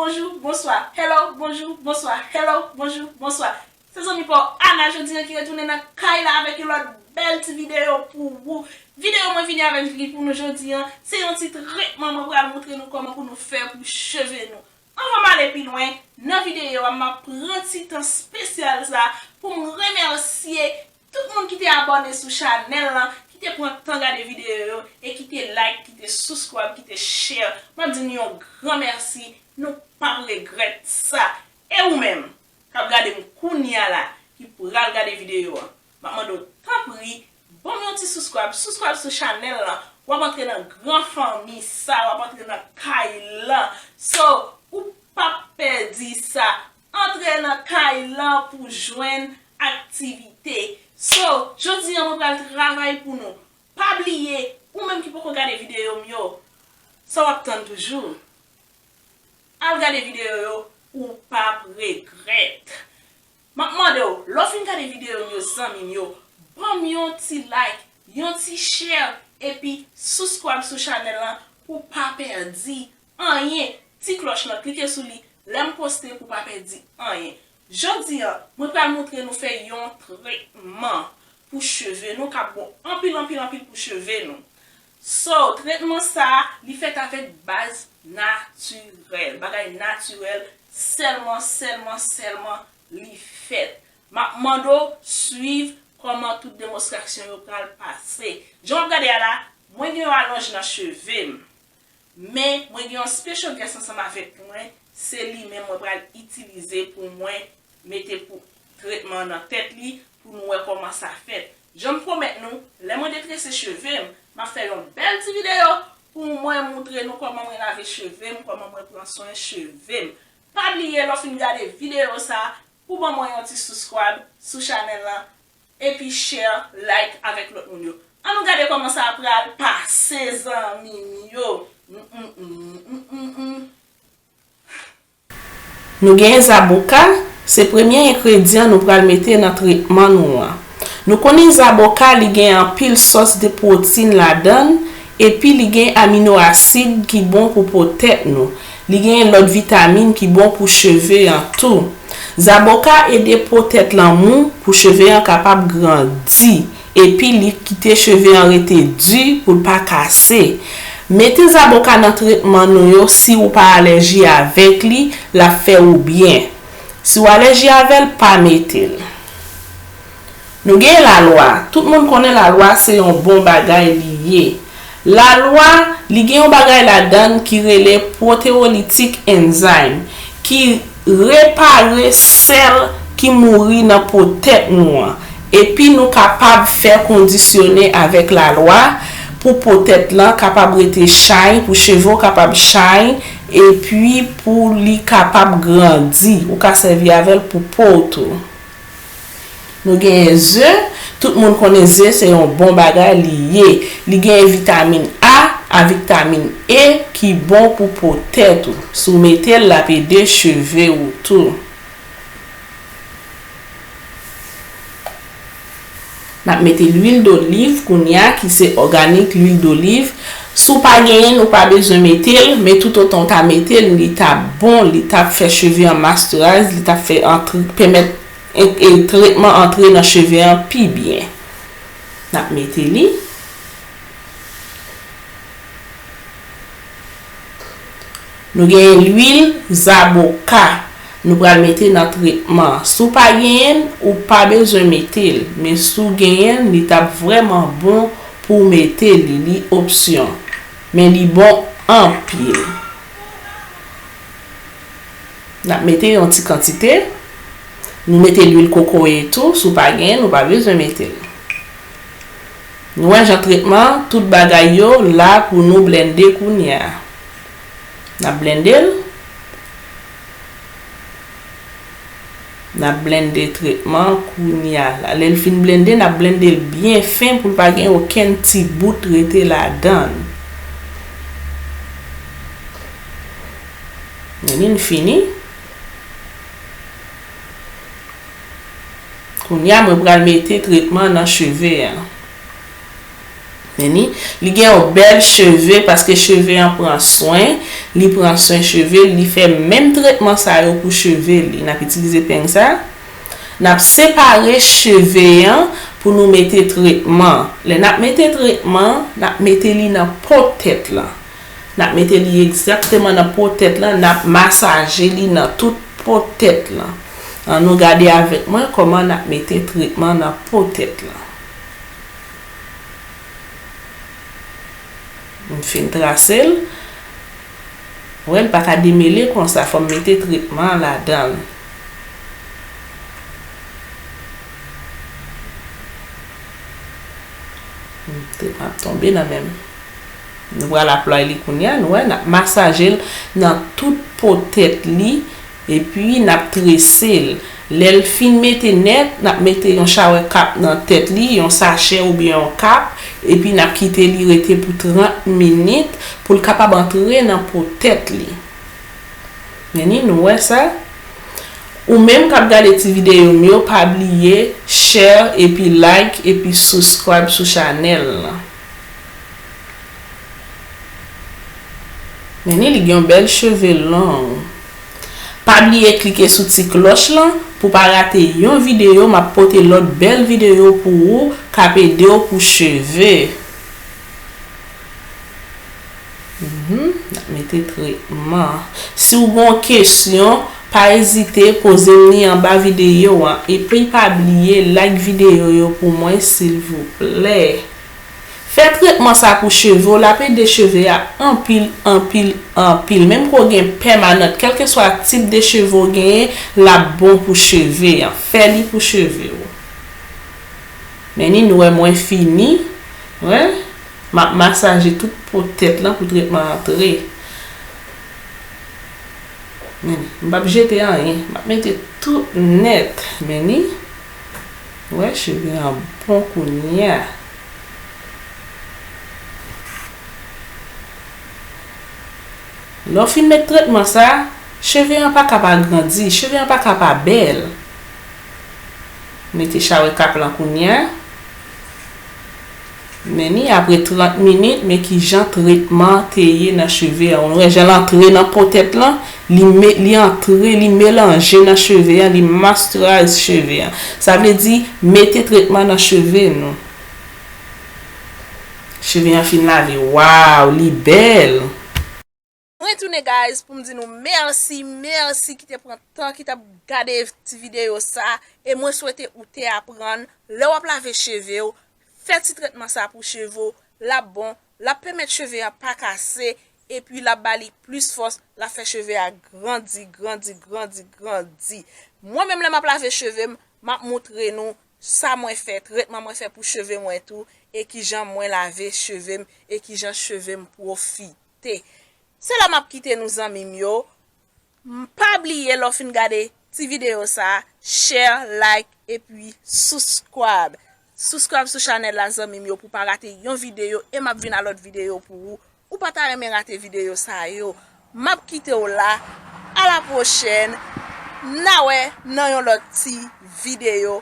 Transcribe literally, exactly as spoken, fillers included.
Bonjou, bonswa, hello, bonjou, bonswa, hello, bonjou, bonswa. Se zanmi pa w Ana jodi an ki retounen nan kay la avèk yon lòt bèl ti videyo pou ou. Videyo mwen vini avèk li pou nou jodi an, se yon ti tretman mwen pral montre nou kòman pou nou fè pou cheve nou. Anvan m ale pi lwen, nan videyo a, m ap pran ti tan espesyal sa pou m remèsye tout moun ki te abòne sou chanèl lan, ki te pran tan gade videyo yo, e ki te like, ki te subscribe, ki te share. M ap di nou yon gran mèsi, nou p ap regrèt sa. E ou menm, k ap gade m kounye a la, ki pral gade videyo an, m ap mande w, tanpri, ban m yon ti subscribe, subscribe sou chanèl lan, w ap antre nan gran fanmi sa, w ap antre nan kay lan. So, ou p ap pèdi sa. Antre nan kay lan pou jwenn aktivite. So, jodi an mwen pral travay pou nou. Pa bliye, ou menm ki poko gade videyo m yo, sa w ap tann toujou? Al gade videyo yo, ou p ap regrèt. M ap mande w, lè w fin gade videyo m yo, zanmi m yo, ban m yon ti like, yon ti share, epi subscribe sou chanèl lan pou w pa pèdi anyen. Ti klòch lan, klike sou li, lè m poste pou w pa pèdi anyen. Jodi an, mwen pral montre nou fè yon tretman pou cheve nou k ap bon anpil, anpil, anpil pou cheve nou. So, tretman sa a, li fèt avèk baz natirèl, bagay natirèl, sèlman, sèlman, sèlman li fèt. M ap mande w swiv kòman tout demonstrasyon yo pral pase. Jan w ap gade a la, mwen gen yon alonj nan cheve m. Men, mwen gen yon special guest ansanm avèk mwen, se li menm mwen pral itilize pou mwen mete pou tretman nan tèt li, pou nou wè kòman sa fèt. Jan m pwomèt nou, lè mwen detrese cheve m, m ap fè yon bèl ti videyo pou mwen montre nou kòman mwen lave cheve m, kòman mwen pran swen cheve m. Pa bliye, lè w fin gade videyo sa a, pou ban mwen yon ti subscribe sou chanèl lan, epi share, like avèk lòt moun yo. Ann nou gade kòman sa pral pase, zanmi m yo. Mm, mm, mm, mm, mm, mm. Nou genyen zaboka, se premye engredyan nou pral mete nan tretman nou an. Nou konnen zaboka, li gen anpil sòs de pwotin ladan l, epi li gen amino asid ki bon pou po tèt nou. Li gen lòt vitamin ki bon pou cheve an tou. Zaboka ede po tèt lan mou pou cheve an kapab grandi, epi li kite cheve an rete di pou l pa kase. Mete zaboka nan tretman nou yo si ou pa alèji avèk li, l ap fè ou byen. Si w alèji avè l, pa mete l. Nou gen lalwa. Tout moun konnen lalwa se yon bon bagay li ye. Lalwa, li gen yon bagay ladan l ki rele proteolytic enzyme, ki repare sèl ki mouri nan po tèt nou an. Epi nou kapab fè kondisyone avèk lalwa pou po tèt lan kapab rete shine, pou cheve w kapab shine, epi pou li kapab grandi. Ou ka sèvi avè l pou po w tou. Nou genyen ze, tout moun konnen ze se yon bon bagay li ye. Li genyen vitamin A a vitamin E ki bon pou po tèt ou. Si w mete l, l ap ede cheve ou tou. N ap mete lwil doliv kounye a, ki se òganik lwil doliv. Si w pa genyen l, ou pa bezwen mete l, men toutotan w ta mete l, li t ap bon, li t ap fè cheve an masterize, li t ap fè antre, pèmèt e, e, tretman antre nan cheve an pi byen. N ap mete li. Nou genyen lwil zaboka. Nou pral mete nan tretman an. Si w pa genyen l, ou pa bezwen mete l. Men si w genyen l, li t ap vrèman bon pou w mete li. Li opsyon. Men li bon anpil. N ap mete yon ti kantite. Nou mete lwil kokoye tou, si w pa genyen l, ou pa bezwen mete l. Nou wè jan tretman, tout bagay yo la pou nou blende kounye a. N ap blende l. N ap blende tretman kounye a la. Lè l fin blende, n ap blende l byen fen pou l pa gen okenn ti bout rete ladan l. Men li fini. Kounye a, mwen pral mete tretman nan cheve a. Men ni, li gen yon bèl cheve paske cheve an pran swen, li pran swen cheve, li fè menm tretman sa yo pou cheve li. N ap itilize peny sa. N ap separe cheve an pou nou mete tretman. Lè n ap mete tretman, n ap mete li nan po tèt lan. N ap mete li egzakteman nan po tèt lan, n ap masaje li nan tout po tèt lan. Ann nou gade avèk mwen kòman n ap mete tretman nan po tèt lan. M fin trase l. Wè, l pa ka demele konsa, fò m mete tretman an ladan l. Tretman ap tonbe nan men m. Nou pral aplay li kounye a, nou wè, n ap masaje l nan tout po tèt li, epi n ap trese l. Lè l fin mete nèt, n ap mete yon chawè kap nan tèt li, yon sachè oubyen yon kap, epi n ap kite li rete pou trant minit pou l kapab antre nan po tèt li. Men ni, nou wè sa? Ou menm k ap gade ti videyo m yo, pa bliye share, epi like, epi subscribe sou chanèl lan. Men ni, li gen yon bèl cheve long. Pa bliye klike sou ti klòch lan pou pa rate yon videyo. M ap pote lòt bèl videyo pou ou k ap ede w pou cheve. Mhm, n ap mete tretman. Si w gen yon kesyon, pa ezite poze m li anba videyo a. Epi pa bliye like videyo yo pou mwen, silvouplè. Fè tretman sa pou cheve w, l ap ede cheve a anpil, anpil, anpil. Menm ke w gen pèmanant, kèlkeswa tip de cheve w genyen, l ap bon pou cheve an. Fè li pou cheve w. Men ni, nou wè mwen fini. Wè, m ap masaje tout po tèt lan pou tretman an antre. Men ni, m p ap jete anyen. M ap mete tout nèt. Men ni, wè, cheve an bon kounye a. Lè w fin met tretman sa, cheve an pa ka pa grandi, cheve an pa ka pa bèl. Mete chawè kap lan kounye a. Men ni apre trant minit, men kijan tretman te ye nan cheve an. Ou wè jan l antre nan po tèt lan, li me-, li antre, li melanje nan cheve an, li moisturize cheve an. Sa vle di, mete tretman nan cheve nou. Cheve an fin lave. Waw, li bèl! Mwen tounen, guys, pou m di nou mèsi, mèsi ki te pran tan, ki t ap gade ti videyo sa. E mwen swete ou te aprann, lè w ap lave cheve w, fè ti tretman sa pou cheve w, l ap bon, l ap pèmèt cheve a pa kase, epi l ap ba li plis fòs, l ap fè cheve a grandi, grandi, grandi, grandi. Mwen menm, lè m ap lave cheve m, m ap moutre nou sa mwen fè, tretman mwen fè pou cheve mwen tou, e kijan mwen lave cheve m, e kijan cheve m pwofite. Se la m ap kite nou, zanmi m yo. M pa bliye, lè w fin gade ti videyo sa, share, like, epi subscribe. Subscribe sou chanèl la, zanmi m yo, pou pa rate yon videyo, e m ap vin a lòt videyo pou ou. Ou pa ta renmen rate videyo sa yo. M ap kite w la. A la pwochèn. N a wè nan yon lòt ti videyo.